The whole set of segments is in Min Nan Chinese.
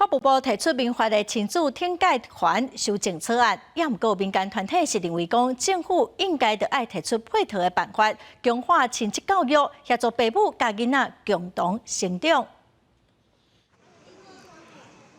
法務部提出民法的親子懲戒權修正草案，也毋過民間團體是認為講，政府應該著愛提出配套的辦法，強化親職教育，協助爸母佮囡仔共同成長。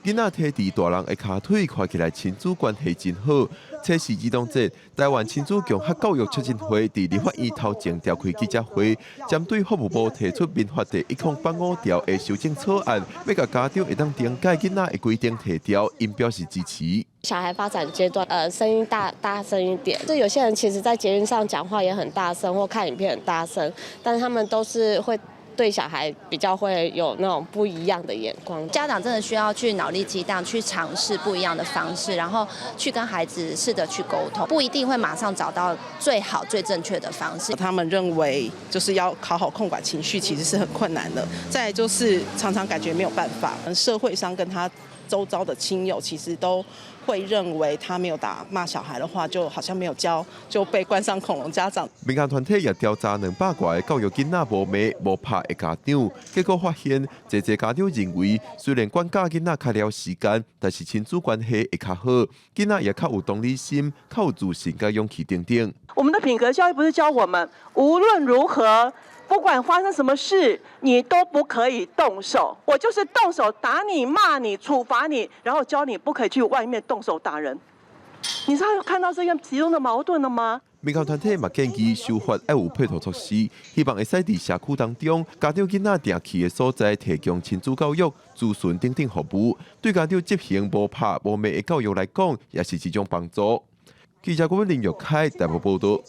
囡仔提佇大人的跤腿，看起來親子關係真好。這是兒童節，台灣親子共學教育促進會佇立法院頭前召開記者會，針對法務部提出民法第1085條的修正草案，欲共家長會當懲戒囡仔的規定提調，𪜶表示支持。小孩發展階段，聲音大大聲一點。就有些人其實，在捷運上講話也很大聲，或看影片很大聲，但是他們都是會對小孩比較會有那種不一樣的眼光。家長真的需要去腦力激盪，去嘗試不一樣的方式，然後去跟孩子試着去溝通，不一定會馬上找到最好最正確的方式。他們認為就是要好好控管情緒，其實是很困難的。再來就是常常感覺沒有辦法，社會上跟他周遭的親友其實都會認為他沒有打罵小孩的話，就好像沒有教，就被冠上恐龍家長。民間團體也調查200外個教育囡仔無罵無拍的家長，結果發現，濟濟家長認為，雖然管教囡仔較了時間，但是親子關係會較好，囡仔也較有同理心，較有自信、佮勇氣等等。我們的品格教育不是教我們，無論如何，不管發生什麼事，你都不可以動手。我就是動手打你、罵你、處罰你，然後教你不可以去外面動手打人。你知道看到這樣其中的矛盾了嗎？民間團體嘛建議修法愛有配套措施，希望會使佇社區當中，家長囡仔定去的所在提供親子教育、諮詢等等服務，對家長執行無拍無罵的教育來講，也是一種幫助。記者郭林玉凱台北報道。